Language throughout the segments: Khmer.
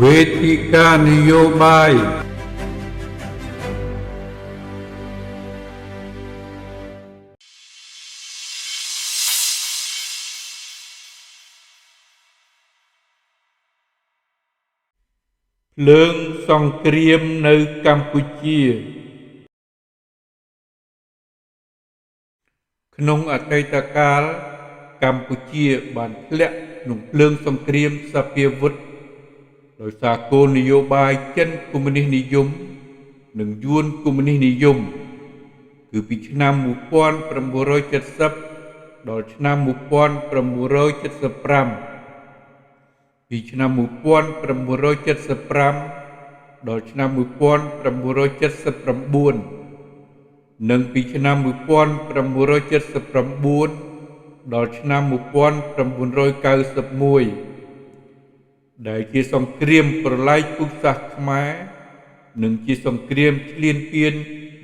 វេទិកានយោបាយ ភ្លើងសង្គ្រាមនៅកម្ពុជា ក្នុងអតីតកាលកម្ពុជាបានធ្លាក់ក្នុងភ្លើងសង្គ្រាមសព្វាវុធដោយសារគោលនយោបាយចិនកុម្មុយនីសនិយមនិងយួនកុម្មុយនីសនិយមគឺពីឆ្នាំ1970ដល់ឆ្នាំ1975ពីឆ្នាំ1975ដល់ឆ្នាំ1979និងពីឆ្នាំ1979ដល់ឆ្នាំ1991ដែលជាសង្គ្រាមប្រល័យពូជសាសន៍ខ្មែរនិងជាសង្គ្រាមឈ្លានពាន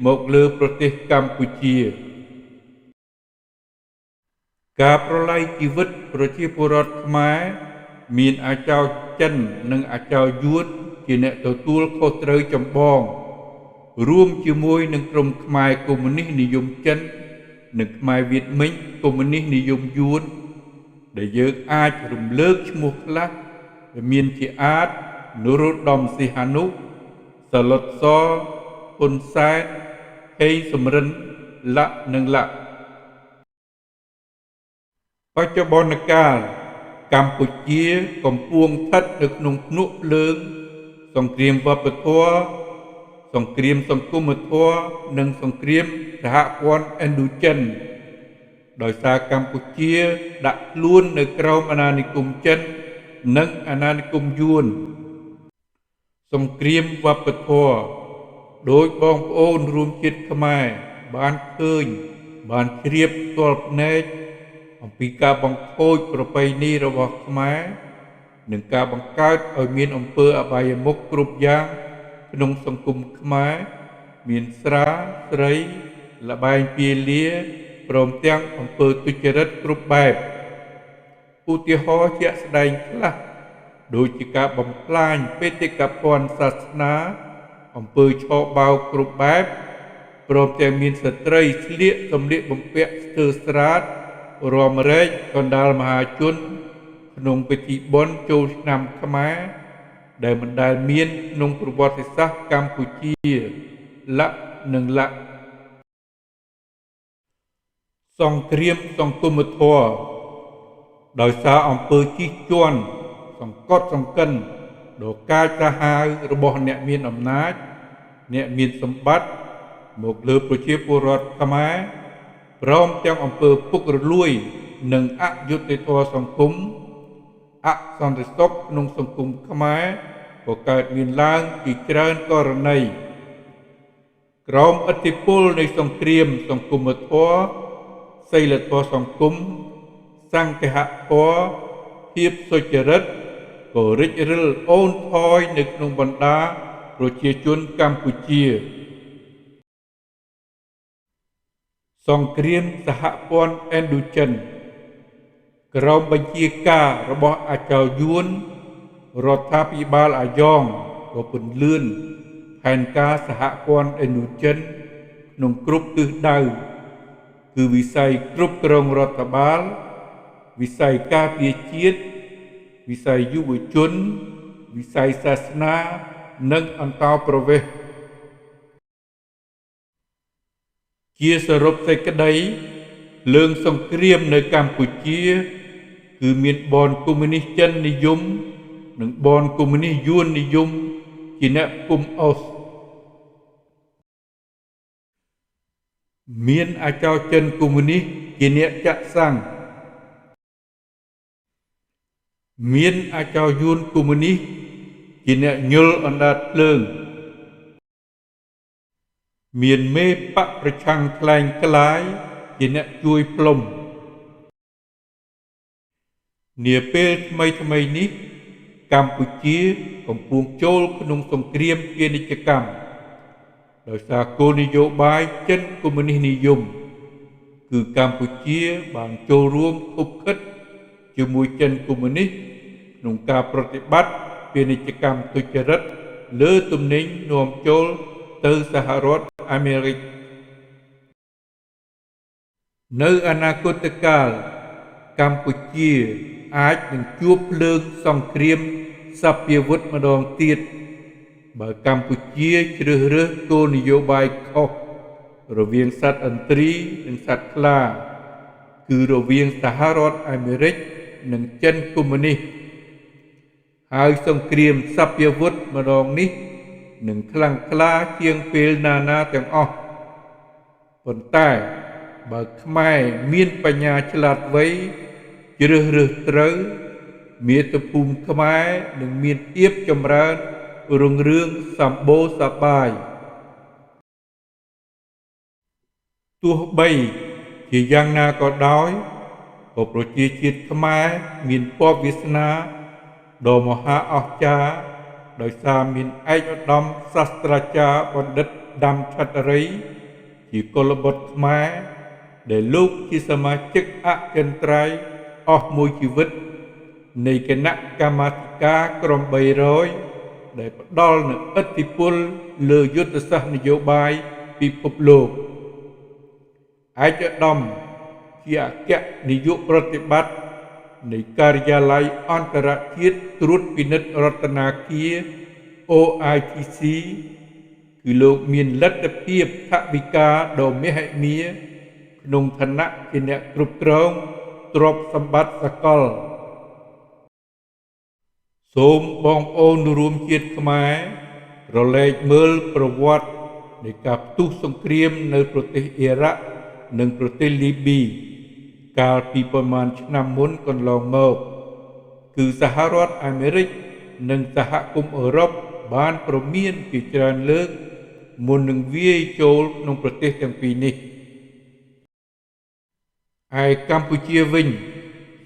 មកលើប្រទេសកម្ពុជាការប្រល័យជីវិតប្រជាពលរដ្ឋខ្មែរមានអាចោចិននិងអាចោយួនជាអ្នកទទួលខុសត្រូវចម្បងរួមជាមួយនឹងក្រុមខ្មែរកុម្មុយនីសនិយមចិននិងខ្មែរវៀតមិញកុម្មុយនីសនិយមយួនដែលយើងអាចរំលើកឈ្មោះខ្លះដែលមានជាអាចនរោត្តមសីហនុសឡុតសហ៊ុនសែនហេងសំរិនលៈនិងលៈបច្ចុប្បន្នកាលកម្ពុជាកំពុងស្ថិតនៅក្នុងភ្នក់ភ្លើងសង្គ្រាមវប្បធម៌សង្គ្រាមសង្គមធម៌និងសង្គ្រាមសហព័ន្ធឥណ្ឌូចិនដោយសារកម្ពុជាដាក់ខ្លួននៅក្រោមអាណានិគមចិននិងអាណានិគមយួនសង្គ្រាមវប្បធម៌ដោយបងប្អូនរួមជាតិខ្មែរបានឃើញបានជ្រាបផ្ទាល់ភ្នែកអំពីការបង្ខូចប្រពៃណីរបស់ខ្មែរនិងការបង្កើតឲ្យមានអំពើអបាយមុខគ្រប់យ៉ាងក្នុងសង្គមខ្មែរមានស្រាស្រីល្បែងពាលាព្រមទាំងអំពើទុច្ចរិតគ្រប់បែបឧទាហរណ៍ជាក់ស្ដែងខ្លះដូចជាការបំផ្លាញបេតិកភណ្ឌសាសនាអំពើឆបោកគ្រប់បែបព្រមទាំងមានស្ត្រីស្លៀកសម្លៀកបំពាក់ស្ទើរស្រាតរំរែកកណ្ដាលមហាជនក្នុងពិធីបុណ្យចូលឆ្នាំខ្មែរដែលមិនដែលមានក្នុងប្រវត្តិសាស្ត្រកម្ពុជាលៈនិងលៈសង្គ្រាមសង្គមធម៌ដោយសារអំពើជិះជាន់សង្កត់សង្កិនដ៏កាចសាហាវរបស់អ្នកមានអំណាចអ្នកមានសម្បត្តិមកលើប្រជាពលរដ្ឋខ្មែរព្រមទាំងអំពើពុករលួយនិងអយុត្តិធម៌សង្គមអសន្តិសុខក្នុងសង្គមខ្មែរក៏កើតមានឡើងជាច្រើនករណីក្រោមឥទ្ធិពលនៃសង្គ្រាមសង្គមធម៌សីលធម៌សង្គមសង្គហធម៌ភាពសុចរិតក៏រិចរិលអូនថយនៅក្នុងបណ្ដាប្រជាជនកម្ពុជាសង្គ្រាមសហព័ន្ធឥណ្ឌូចិនក្រោមបញ្ជាការរបស់អាចោយួនរដ្ឋាភិបាលអាយ៉ងក៏ពន្លឿនផែនការសហព័ន្ធឥណ្ឌូចិនក្នុងគ្រប់ទិសដៅគឺវិស័យគ្រប់គ្រងរដ្ឋបាលវិស័យការពារជាតិវិស័យយុវជនវិស័យសាសនានិងអន្តោប្រវេសន៍ជាសរុបសេចក្តីលើងសង្គ្រាមនៅកម្ពុជាគឺមានបនកុម្មុយនីសចិននិយមនិងបនកុម្មុយនីសយួននិយមជាអ្នកគុំអុសមានអាចោចិនកុម្មុយនីសជាអ្នកចាក់សាំងមានអាចោយួនកុម្មុយនីសជាអ្នកញុលអណ្ដាតភ្លើងមានមេបកប្រឆាំងក្លែងក្លាយជាអ្នកជួយផ្លុំនាពេលថ្មីៗនេះកម្ពុជាកំពុងចូលក្នុងសង្គ្រាមពាណិជ្ជកម្មដោយសារគោលនយោបាយចិនកុម្មុយនីសនិយមគឺកម្ពុជាបានចូលរួមខុបខិតជាមួយចិនកុម្មុយនីសក្នុងការប្រតិបត្តិ ពាណិជ្ជកម្មទុច្ចរិតលើទំនិញនាំចូលទៅសហរដ្ឋអាមេរិកនៅអនាគតកាលកម្ពុជាអាចនឹងជួបភ្លើងសង្គ្រាមសព្វាវុធម្ដងទៀតបើកម្ពុជាជ្រើសរើសគោលនយោបាយខុសរវាងសត្វឥន្ទ្រីនិងសត្វខ្លាគឺរវាងសហរដ្ឋអាមេរិកនិងចិនកុម្មុយនីសហើយសង្គ្រាមសព្វាវុធម្ដងនេះនឹងខ្លាំងក្លាជាងពេលណាណាទាំងអស់ប៉ុន្តែបើខ្មែរមានបញ្ញាឆ្លាតវៃជ្រើសរើសត្រូវមាតុភូមិខ្មែរនឹងមានភាពចម្រើនរុងរឿងសម្បូរសប្បាយទោះបីជាយ៉ាងណាក៏ដោយក៏ប្រជាជាតិខ្មែរមានពពវាសនាដ៏មហាអស្ចារ្យដោយសារមានឯកឧត្តមសាស្ត្រាចារ្យបណ្ឌិតដាំឆត្រីជាកុលបុត្រខ្មែរដែលលោកជាសមាជិកអចិន្ត្រៃយ៍អស់មួយជីវិតនៃគណៈកម្មាធិការក្រុម300ដែលផ្ដល់នូវឥទ្ធិពលលើយុទ្ធសាស្ត្រនយោបាយពិភពលោកឯកឧត្តមជាអគ្គនាយកប្រតិបត្តិនៃការិយាល័យអន្តរជាតិត្រួតពិនិត្យរតនាគារ OITC គឺលោកមានលទ្ធភាពថវិកាដ៏មហិមាក្នុងឋានៈជាអ្នកគ្រប់គ្រងទ្រព្យសម្បត្តិសកលសូមបងប្អូនរួមជាតិខ្មែររលែកមើលប្រវត្តិនៃការផ្ទុះសង្គ្រាមនៅប្រទេសអ៊ីរ៉ាក់និងប្រទេសលីប៊ីកាលពីប្រមាណឆ្នាំមុនកន្លងមកគឺសហរដ្ឋអាមេរិកនិងសហគមន៍អឺរ៉ុបបានព្រមានជាច្រើនលើកមុននឹងវាយចូលក្នុងប្រទេសទាំងពីរនេះឯកម្ពុជាវិញ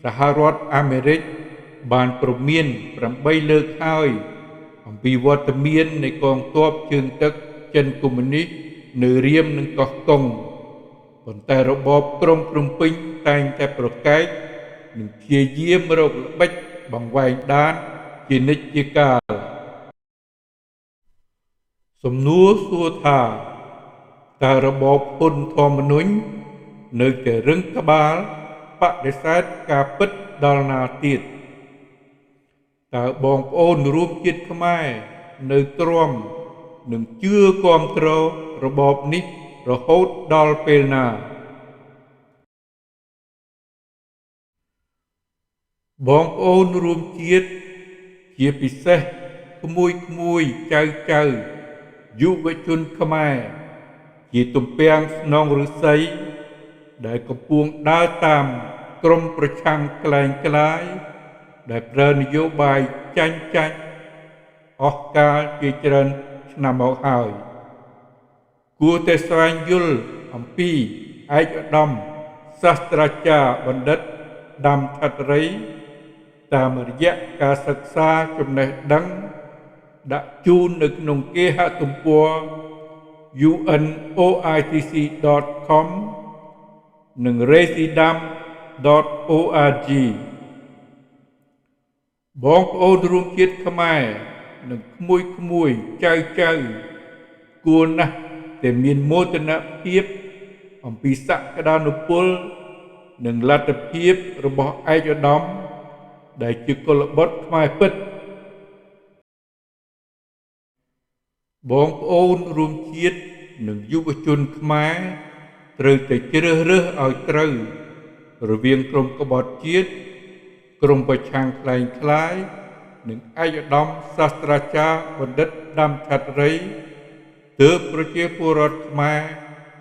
សហរដ្ឋអាមេរិកបានព្រមាន8លើកហើយអំពីវត្តមាននៃកងទ័ពជើងទឹកចិនកុម្មុយនីសនៅរៀមនិងកោះកុងប៉ុន្តែរបបក្រុងភ្នំពេញតែងតែប្រកែកនិងព្យាយាមរកល្បិចបង្វែងដានជានិច្ចជាកាលសំណួរសួរថាតើរបបហ៊ុនធម្មនុញ្ញនៅតែរឹងក្បាលបដិសេធការពិតដល់ណាទៀតតើបងប្អូនរួមជាតិខ្មែរនៅទ្រាំនឹងជឿគាំទ្ររបបនេះរហូតដល់ពេលណាបងប្អូនរួមជាតិជាពិសេសក្មួយៗចៅៗយុវជនខ្មែរជាទំពាំងស្នងឫស្សីដែលកំពុងដើរតាមក្រុមប្រឆាំងក្លែងក្លាយដែលប្រើនយោបាយចាញ់ចាញ់អស់កាលជាច្រើនឆ្នាំមកហើយគួរតែស្វែងយល់អំពីឯកឧត្តមសាស្ត្រាចារ្យបណ្ឌិតដាំឆត្រីតាមរយៈការសិក្សាចំណេះដឹងដាក់ជូននៅក្នុងគេហទំព័រ unoitc.com និង residam.org បងប្អូនរួមជាតិខ្មែរនិងក្មួយៗចៅៗគួរណាស់តែមានមោទនភាពអំពីសក្តានុពលនិងលទ្ធភាពរបស់ឯកឧត្តមដែលជាកុលបុត្រខ្មែរពិតបងប្អូនរួមជាតិនិងយុវជនខ្មែរត្រូវតែជ្រើសរើសឲ្យត្រូវរវាងក្រុមក្បត់ជាតិក្រុមប្រឆាំងក្លែងក្លាយនិងឯកឧត្តមសាស្ត្រាចារ្យបណ្ឌិតដាំឆត្រីទើបប្រជាពលរដ្ឋខ្មែរ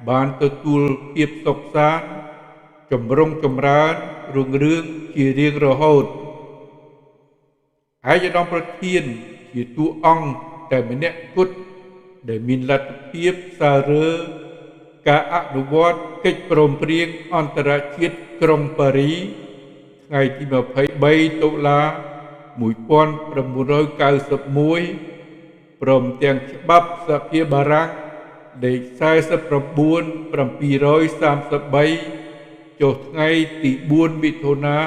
បានទទួលភាពសុខសាន្តចម្រុងចម្រើនរុងរឿងជារៀងរហូតឯកឧត្តមប្រធានជាតួអង្គតែម្នាក់គត់ដែលមានលទ្ធភាពសាររើការអនុវត្តកិច្ចព្រមព្រៀងអន្តរជាតិក្រុងប៉ារីថ្ងៃទី23តុលា1991ព្រមទាំងច្បាប់សភាបារាំងលេខ49 733ចុះថ្ងៃទី4មិថុនា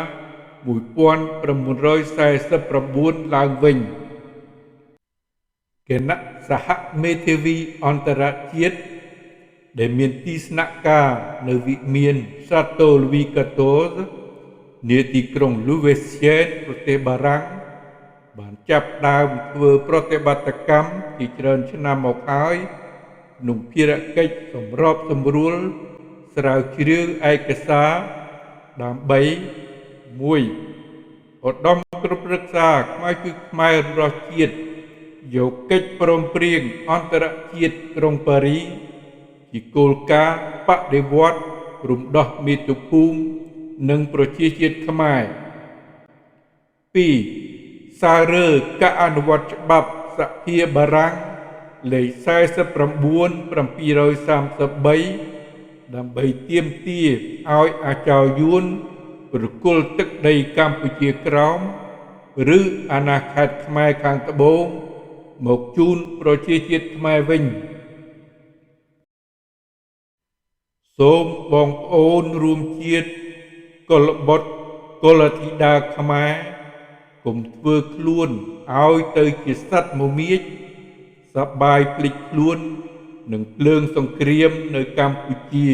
1949ឡើងវិញ។ ណៈសហមេធាវីអន្តរជាតិដែលមានទីស្នាក់ការនៅវិមានសាតូលវីកាតូសនាទីក្រុងលូវេសៀនប្រទេសបារាំងបានចាប់ដើមធ្វើប្រតិបត្តិកម្មជាច្រើនឆ្នាំមកហើយក្នុងភារកិច្ចសម្របសម្រួលស្រាវជ្រាវឯកសារដើម្បី1ឧត្តមក្រុមប្រឹក្សាខ្មែរគឺខ្មែររំដោះជាតិយកកិច្ចព្រមព្រៀងអន្តរជាតិក្រុងប៉ារីជាគោលការណ៍បដិវត្តន៍រំដោះមាតុភូមិនិងប្រជាជាតិខ្មែរ2សាររើការអនុវត្តច្បាប់សភាបារាំងលេខ49 733ដើម្បីទាមទារឲ្យអាចោយួនប្រគល់ទឹកដីកម្ពុជាក្រោមឬអាណាខេត្តខ្មែរខាងត្បូងមកជូនប្រជាជាតិខ្មែរវិញសូមបងប្អូនរួមជាតិកុលបុត្រកុលធីតាខ្មែរកុំធ្វើខ្លួនឲ្យទៅជាសត្វមមាចសបាយភ្លេចខ្លួននឹងភ្លើងសង្គ្រាមនៅកម្ពុជា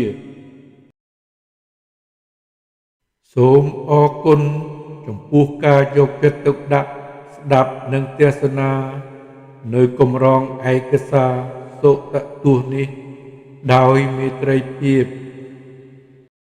សូមអរគុណចំពោះការយកចិត្តទុកដាក់ស្ដាប់និងទស្សនានៅកម្រងឯកសារសុតទស្សន៍នេះដោយមេត្រីភាព។